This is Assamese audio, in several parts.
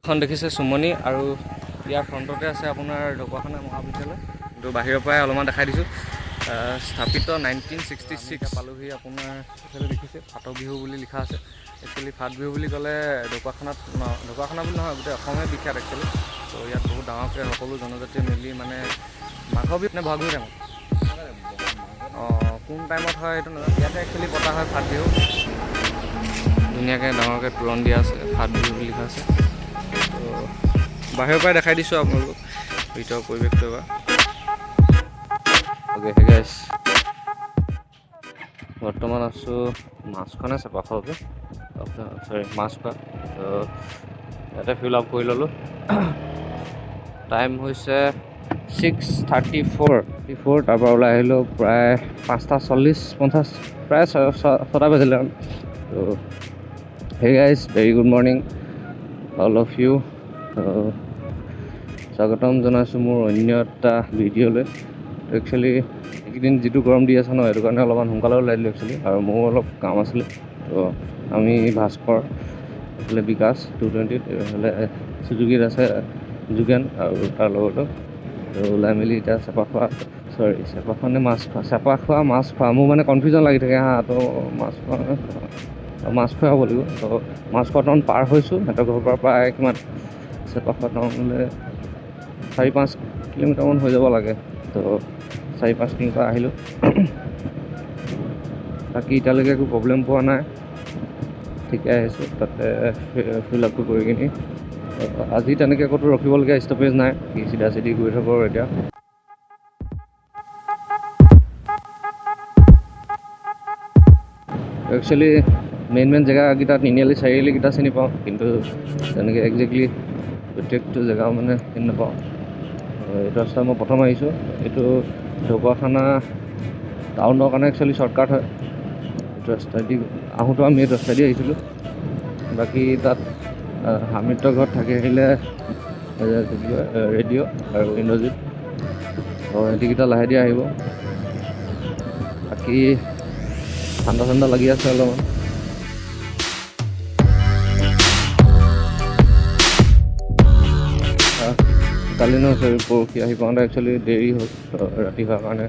এখন দেখিছে চুমনি আৰু ইয়াৰ ফ্ৰণ্টতে আছে আপোনাৰ ঢকুৱাখানা মহাবিদ্যালয়। কিন্তু বাহিৰৰ পৰাই অলপমান দেখাই দিছোঁ। স্থাপিত 1966। পালোহি আপোনাৰ। এইফালে দেখিছে ফাট বিহু বুলি লিখা আছে। একচুৱেলি ফাট বিহু বুলি ক'লে ঢকুৱাখানাত, ঢকুৱাখানা বুলি নহয়, গোটেই অসমে বিখ্যাত একচুৱেলি। ত' ইয়াত বহুত ডাঙৰকৈ সকলো জনজাতিয়ে মিলি মানে মাঘৰ বিহু নে বহাগ বিহু টাইমত, অঁ, কোন টাইমত হয় সেইটো নাজানো, ইয়াতে একচুৱেলি পতা হয় ফাট বিহু। ধুনীয়াকৈ ডাঙৰকৈ তোৰণ দিয়া আছে, ফাট বিহু বুলি লিখা আছে। ত' বাহিৰৰ পৰাই দেখাই দিছোঁ আপোনালোকক ভিতৰৰ পৰিৱেশটো এবাৰ। অ'কে, হে গাইছ, বৰ্তমান আছোঁ মাছখনে চেপাখোৱাকে, চৰি, মাছখোৱা। ত' ইয়াতে ফিল আপ কৰি ল'লোঁ। টাইম হৈছে 6:34 34। তাৰপৰা ওলাই আহিলোঁ প্ৰায় 5টা 40, 50, প্ৰায় 6টা বাজিলে। ত' hey guys, very good morning all of you. স্বাগতম জনাইছোঁ মোৰ অন্য এটা ভিডিঅ'লৈ। একচুৱেলি এইকেইদিন যিটো গৰম দি আছে ন, সেইটো কাৰণে অলপমান সোনকালে ওলাই দিলোঁ একচুৱেলি আৰু মোৰো অলপ কাম আছিলে। ত' আমি ভাস্কৰ, এইফালে বিকাশ 220ত, এইফালে চুজুকীত আছে যোগেন আৰু তাৰ লগতো। ওলাই মেলি এতিয়া চেপাখোৱা, চৰি, চেপাখোৱা নে মাছখোৱা, চেপাখোৱা মাছখোৱা, মোৰ মানে কনফিউজন লাগি থাকে। হা, তো মাছখোৱা, মাছখোৱা হ'ব লাগিব। তো মাছখোৱা টাউন পাৰ হৈছোঁ। সিহঁতৰ ঘৰৰ পৰা প্ৰায় কিমান, চেপাখোৱা টাউনলৈ 4-5 কিলোমিটাৰমান হৈ যাব লাগে। তো 4-5 কিলোমিটাৰ আহিলোঁ। বাকী এতিয়ালৈকে একো প্ৰব্লেম পোৱা নাই, ঠিকে আহিছোঁ। তাতে ফিল আপটো কৰি কিনি আজি তেনেকৈ ক'তো ৰখিবলগীয়া ষ্টপেজ নাই, চিধা চিধি গৈ থাকোঁ আৰু এতিয়া। একচুৱেলি মেইন মেইন জেগাকেইটা, তিনিআলি চাৰিআলিকেইটা চিনি পাওঁ, কিন্তু তেনেকৈ একজেক্টলি প্ৰত্যেকটো জেগা মানে চিনি নাপাওঁ। এইটো ৰাস্তা মই প্ৰথম আহিছোঁ। এইটো ঢকুৱাখানা টাউনৰ কাৰণে একচুৱেলি শ্বৰ্টকাট হয়। এইটো ৰাস্তাইদি আহোঁতেও আমি এইটো ৰাস্তাইদি আহিছিলোঁ। বাকী তাত হামিতৰ ঘৰত থাকি আহিলে, কি কয়, ৰেডিঅ' আৰু ইন্দ্ৰজিত, সিহঁতিকেইটা লাহে ধীৰে আহিব। বাকী ঠাণ্ডা ঠাণ্ডা লাগি আছে অলপমান। কালি নহয়, চৰি, পৰহি আহি পাওঁতে একচুৱেলি দেৰি হ'ল। ৰাতি হোৱাৰ কাৰণে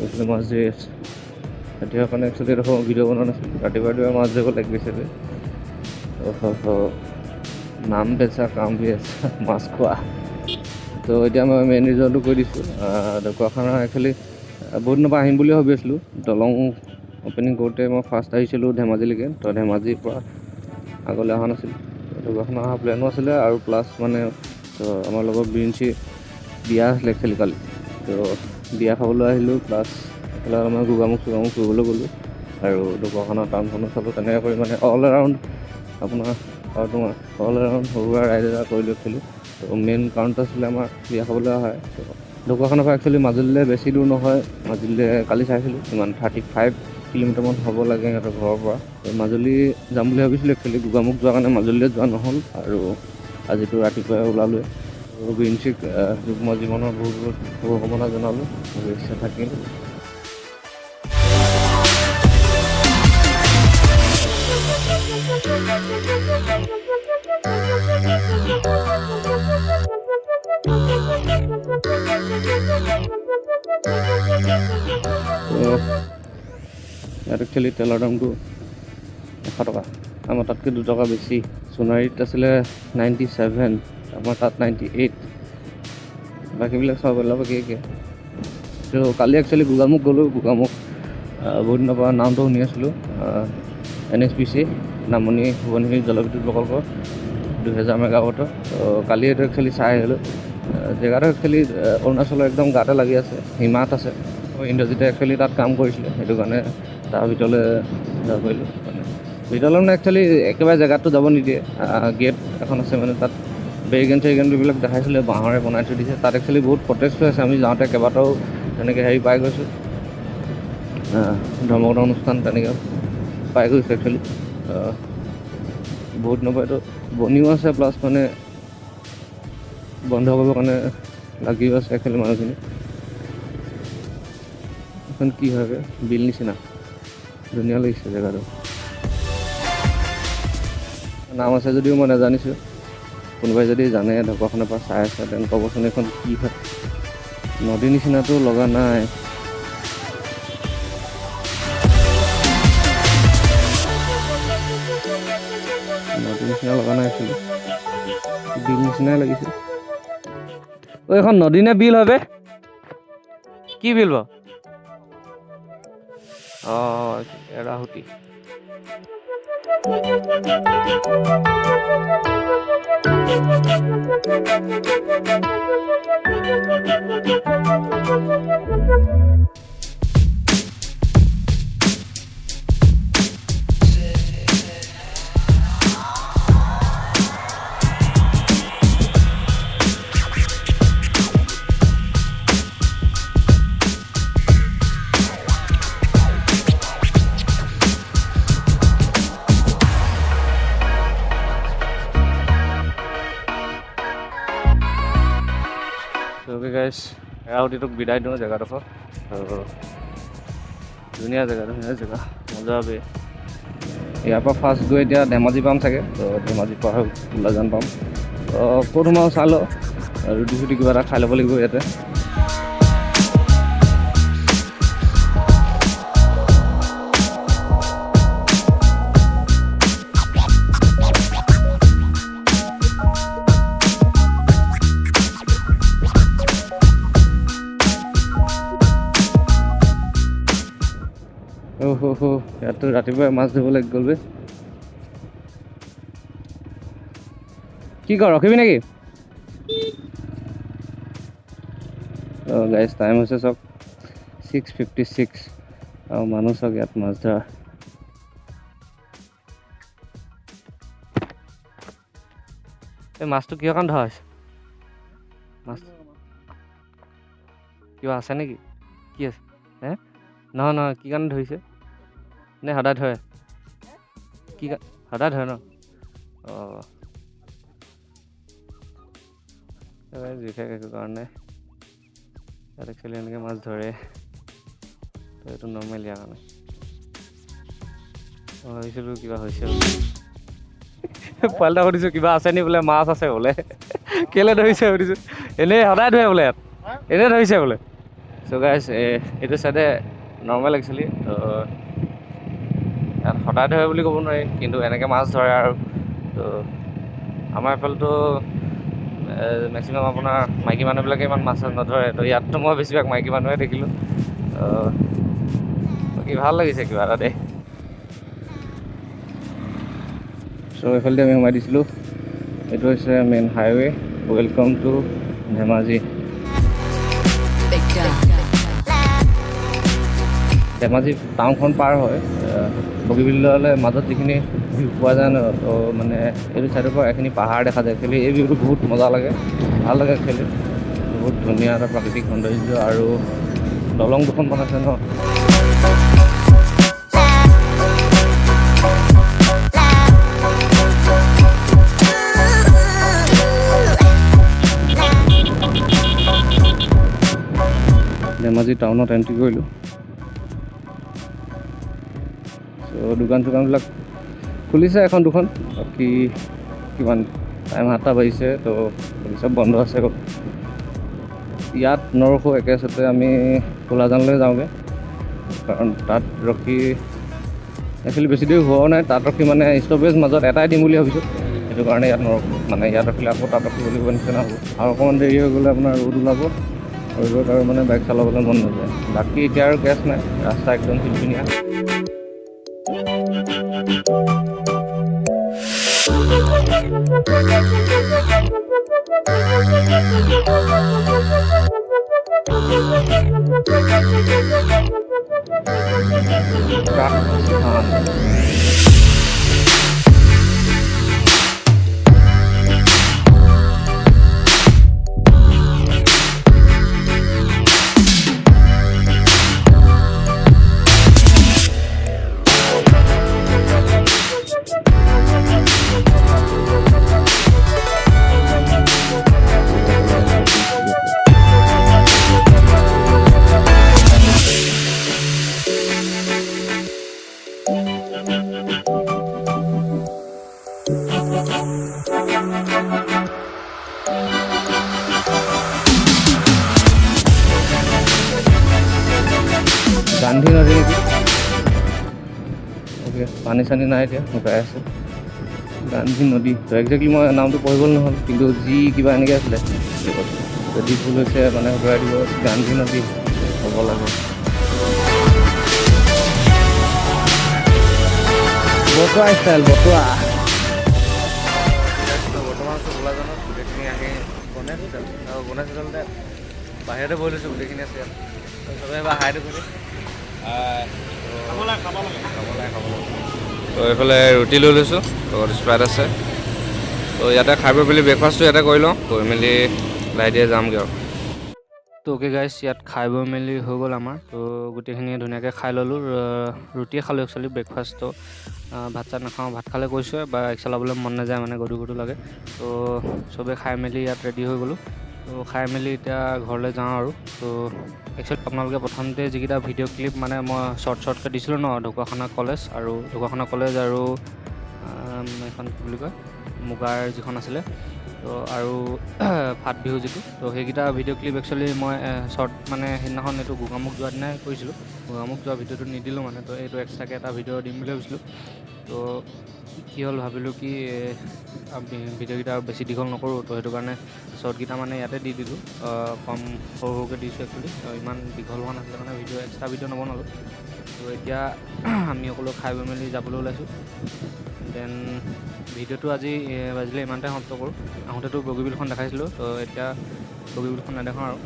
এইফালে মাছ ধৰি আছে। ৰাতি হোৱাৰ কাৰণে একচুৱেলি এডোখৰ ভিডিঅ' বনোৱা নাছিলোঁ। ৰাতিপুৱা ৰাতিপুৱা মাছ ধৰিব লাগি গৈছিলে। নাম বেচা কাম ভি আছে মাছ খোৱা। তো এতিয়া মই মেইন ৰিজনটো কৈ দিছোঁ। ঢকুৱাখানা একচুৱেলি বহুত দিনৰ পৰা আহিম বুলি ভাবি আছিলোঁ। দলং অ'পেনিং কৰোঁতে মই ফাৰ্ষ্ট আহিছিলোঁ ধেমাজিলৈকে। তো ধেমাজিৰ পৰা আগলৈ অহা নাছিলোঁ। ঢকুৱাখানা অহা প্লেনো আছিলে আৰু প্লাছ মানে তো আমাৰ লগৰ বিৰিঞ্চি বিয়া আছিলে একচুৱেলি কালি। তো বিয়া খাবলৈ আহিলোঁ, প্লাছ এইফালে আমাৰ গোগামুখ চোগামুখ ফুৰিবলৈ গ'লোঁ আৰু ঢকুৱাখানা টাউনখনো চালোঁ। তেনেকৈ কৰি মানে অল এৰাউণ্ড আপোনাৰ আৰু তোমাৰ অল এৰাউণ্ড সৰু সুৰা ৰাইড এটা কৰিলোঁ একচুৱেলি। তো মেইন কাৰণটো আছিলে আমাৰ বিয়া খাবলৈ অহা। তো ঢকুৱাখানাৰ পৰা একচুৱেলি মাজুলীলৈ বেছি দূৰ নহয়। মাজুলীলৈ কালি চাইছিলোঁ কিমান, 35 কিলোমিটাৰমান হ'ব লাগে সিহঁতৰ ঘৰৰ পৰা। তো মাজুলী যাম বুলি ভাবিছিলোঁ। একচুৱেলি গোগামুখ যোৱাৰ কাৰণে মাজুলীলৈ যোৱা নহ'ল আৰু আজিতো ৰাতিপুৱাই ওলালোৱে। আৰু বিৰিঞ্চিক যুগ্ম জীৱনৰ বহুত বহুত শুভকামনা জনালোঁ, শুভেচ্ছা থাকিল। তো ইয়াত একচুৱেলি তেলৰ দামটো 100 টকা, আমাৰ তাতকৈ 2 টকা বেছি। সোণাৰীত আছিলে 97, আমাৰ তাত 98। বাকীবিলাক চব অলপ একে একে। তো কালি একচুৱেলি গোগামুখ গ'লোঁ। গোগামুখ বহুত দিনৰ পৰা নামটো শুনি আছিলোঁ। এনএইচপিচি, নামনি সোৱণশিৰি জলবিদ্যুৎ প্ৰকল্প, 2000 মেগাৱাটৰ। তো কালি এইটো একচুৱেলি চাই আহিলোঁ। জেগাটো একচুৱেলি অৰুণাচলৰ একদম গাতে লাগি আছে, সীমাত আছে। ইন্দ্ৰজিতে একচুৱেলি তাত কাম কৰিছিলে, সেইটো কাৰণে তাৰ ভিতৰলৈ যাব পাৰিলোঁ। মানে ভিতৰলৈ মানে একচুৱেলি একেবাৰে জেগাটো যাব নিদিয়ে, গেট এখন আছে। মানে তাত বেৰিকেড চেৰিকেডবিলাক দেখাইছিলে, বাঁহৰে বনাই থৈ দিছে। তাত একচুৱেলি বহুত প্ৰটেষ্ট হৈ আছে। আমি যাওঁতে কেইবাটাও তেনেকৈ হেৰি পাই গৈছোঁ, ধৰ্মঘট অনুষ্ঠান তেনেকৈ পাই গৈছোঁ। একচুৱেলি বহুত দিনৰ পৰা এইটো বনিও আছে, প্লাছ মানে বন্ধ কৰিবৰ কাৰণে লাগিও আছে একচুৱেলি মানুহখিনি। এখন কি হয় বে, বিল নিচিনা ধুনীয়া লাগিছে জেগাটো। নাম আছে যদিও মই নাজানিছোঁ। কোনোবাই যদি জানে, ঢকুৱাখানাৰ পৰা চাই আছে, তেন ক'বচোন এইখন কি হয়। নদীৰ নিচিনাতো লগা নাই। নদীৰ নিচিনা লগা নাই, একচুৱেলি বিল নিচিনাই লাগিছে। অ', এইখন নদী নে বিল হয় বে? কি বিল বাৰু? অঁ, এৰাসুঁতি। অ'কে গাইছ, এৰাসুঁতিটোক বিদায় দিওঁ জেগাডোখৰ। আৰু ধুনীয়া জেগা, ধুনীয়া জেগা, মজা বে। ইয়াৰ পৰা ফাৰ্ষ্ট গৈ এতিয়া ধেমাজি পাম চাগে। তো ধেমাজিৰ পৰা কুলাজান পাম। তো ক'ত সোমাওঁ চাই লওঁ। ৰুটি চুটি কিবা এটা খাই ল'ব লাগিব ইয়াতে। অ' হ' হ', ইয়াততো ৰাতিপুৱাই মাছ ধৰিব লাগি গ'ল বে। কি কৰ, ৰখিবি নেকি? অঁ গাইজ, টাইম হৈছে চাওক 6:56 আৰু মানুহ চাওক ইয়াত মাছ ধৰা। এই মাছটো কিহৰ কাৰণে ধৰা হৈছে? মাছ কিবা আছে নেকি? কি আছে হে? নহয় নহয়, কি কাৰণে ধৰিছে? নে সদায় ধৰে? কি সদায় ধৰে ন? অঁ, বিশেষ একো কাৰণে ইয়াত একচুৱেলি এনেকৈ মাছ ধৰে, তো এইটো নৰ্মেল ইয়াৰ কাৰণে। মই ভাবিছিলোঁ কিবা হৈছে বুলি। পোৱালি এটা সুধিছোঁ কিবা আছে নি বোলে, মাছ আছে বোলে। কেলৈ ধৰিছে সুধিছোঁ। এনেই সদায় ধৰে বোলে ইয়াত, এনেই ধৰিছে বোলে। চ' গাইজ, এইটো চাইডে নৰ্মেল একচুৱেলি। তো ইয়াত সদায় ধৰে বুলি ক'ব নোৱাৰি, কিন্তু এনেকৈ মাছ ধৰে আৰু। তো আমাৰ এইফালেতো মেক্সিমাম আপোনাৰ মাইকী মানুহবিলাকে ইমান মাছ চাছ নধৰে। তো ইয়াততো মই বেছিভাগ মাইকী মানুহে দেখিলোঁ। বাকী ভাল লাগিছে কিবা এটা দেই। চ' এইফালেদি আমি সোমাই দিছিলোঁ। এইটো হৈছে main highway. Welcome to Dhemaji. Dhemaji টাউনখন পাৰ হয় বগীবিললৈ মাজত যিখিনি ভিউ পোৱা যায় ন, তো মানে এইটো ছাইডৰ পৰা এইখিনি পাহাৰ দেখা যায়। একচুৱেলি এই ভিউটো বহুত মজা লাগে, ভাল লাগে একচুৱেলি। বহুত ধুনীয়া এটা প্ৰাকৃতিক সৌন্দৰ্য আৰু দলং দুখন বনাইছে ন। ধেমাজি টাউনত এণ্ট্ৰি কৰিলোঁ। চ' দোকান চোকানবিলাক খুলিছে এখন দুখন। বাকী কিমান টাইম, 7টা বাজিছে, তো বাকী চব বন্ধ আছে। ইয়াত নৰখোঁ, একেচতে আমি কুলাজানলৈ যাওঁগৈ, কাৰণ তাত ৰখি একচুৱেলি বেছি দেৰি হোৱাও নাই। তাত ৰখি মানে ষ্টপেজ মাজত এটাই দিম বুলি ভাবিছোঁ, সেইটো কাৰণে ইয়াত নৰখোঁ। মানে ইয়াত ৰখিলে আকৌ তাত ৰখিব লাগিব নিচিনা হ'ব, আৰু অকণমান দেৰি হৈ গ'লে আপোনাৰ ৰ'দ ওলাব, ৰ'দত আৰু মানে বাইক চলাবলৈ মন নাযায়। বাকী এতিয়া আৰু কেছ নাই, ৰাস্তা একদম ধুনীয়া। Truck। গান্ধী নদী নেকি? অ'কে, পানী চানী নাই, এতিয়া শুকাই আছে। গান্ধী নদী। তো একজেক্টলি মই নামটো পঢ়িবলৈ নহ'ল, কিন্তু যি কিবা এনেকৈ আছিলে। যদি ভুল হৈছে মানে শুধৰাই দিব। গান্ধী নদী হ'ব লাগে। বটোৱা ষ্টাইল, বটোৱা। বৰ্তমান আছোঁ গোলাজানত। গোটেইখিনি আহি গণেশ হোটেল আৰু গণেশ হোটেলতে বাহিৰতে বহি লৈছোঁ। গোটেইখিনি আছে ইয়াত। তো চবে এবাৰ হাইটো কৰি খাব লাগে, খাব লাগে, খাব লাগে। তো এইফালে ৰুটি লৈ লৈছোঁ, লগত স্প্ৰাইট আছে। তো ইয়াতে খাই বৈ মেলি ব্ৰেকফাষ্টটো ইয়াতে কৰি লওঁ, কৰি মেলি লাহে ধীৰে যামগৈ আৰু। তো অ'কে গাইছ, ইয়াত খাই বৈ মেলি হৈ গ'ল আমাৰ। তো গোটেইখিনিয়ে ধুনীয়াকৈ খাই ল'লোঁ। ৰুটিয়ে খালোঁ একচুৱেলি ব্ৰেকফাষ্টটো। ভাত চাত নাখাওঁ। ভাত খালে কৈছোৱে বাইক চলাবলৈ মন নাযায়, মানে গধুৰ গধুৰ লাগে। তো চবেই খাই মেলি ইয়াত ৰেডি হৈ গ'লোঁ। তো খাই মেলি এতিয়া ঘৰলৈ যাওঁ আৰু। তো একচুৱেলি আপোনালোকে প্ৰথমতে যিকেইটা ভিডিঅ' ক্লিপ মানে মই শ্বৰ্ট শ্বৰ্টকৈ দিছিলোঁ ন, ঢকুৱাখানা কলেজ আৰু এইখন কি বুলি কয়, মুগাৰ যিখন আছিলে, তো আৰু ফাট বিহু যিটো, তো সেইকেইটা ভিডিঅ' ক্লিপ একচুৱেলি মই শ্বৰ্ট মানে সেইদিনাখন এইটো গোগামুখ যোৱাৰ দিনাই কৰিছিলোঁ। গোগামুখ যোৱা ভিডিঅ'টো নিদিলোঁ মানে। তো এইটো এক্সট্ৰাকৈ এটা ভিডিঅ' দিম বুলি ভাবিছিলোঁ। তো কি হ'ল, ভাবিলোঁ কি ভিডিঅ'কেইটা বেছি দীঘল নকৰোঁ। তো সেইটো কাৰণে শ্বৰ্টকেইটা মানে ইয়াতে দি দিলোঁ। কম সৰু সৰুকৈ দিছোঁ একচুৱেলি। ইমান দীঘল হোৱা নাছিলে কাৰণে ভিডিঅ' এক্সট্ৰা ভিডিঅ' নবনালোঁ। তো এতিয়া আমি সকলো খাই বৈ মেলি যাবলৈ ওলাইছোঁ। Then ভিডিঅ'টো আজি বাজিলে ইমানতে সমাপ্ত কৰোঁ। আহোঁতেতো বগীবিলখন দেখাইছিলোঁ, তো এতিয়া বগীবিলখন নেদেখাওঁ আৰু।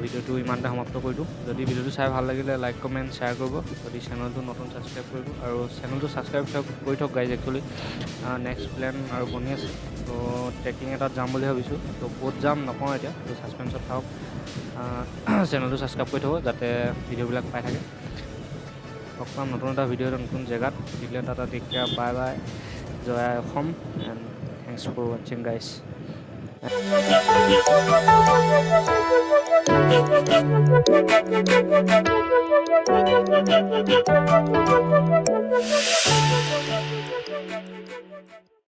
ভিডিঅ'টো ইমানতে সমাপ্ত কৰি দিওঁ। যদি ভিডিঅ'টো চাই ভাল লাগিলে লাইক, কমেণ্ট, শ্বেয়াৰ কৰিব। যদি চেনেলটো নতুন, ছাবস্ক্ৰাইব কৰিব আৰু চেনেলটো ছাবস্ক্ৰাইব কৰি থওক গাইজ। একচুৱেলি নেক্সট প্লেন আৰু বনি আছে। তো ট্ৰেকিং এটাত যাম বুলি ভাবিছোঁ। তো ক'ত যাম নকওঁ এতিয়া, তো ছাছপেঞ্চত থাকক। চেনেলটো ছাবস্ক্ৰাইব কৰি থ'ব যাতে ভিডিঅ'বিলাক পাই থাকে। লগ পাম নতুন এটা ভিডিঅ' নতুন জেগাত। দিলে Tata, take care, bye bye, Joy I Assam and thanks for watching, guys.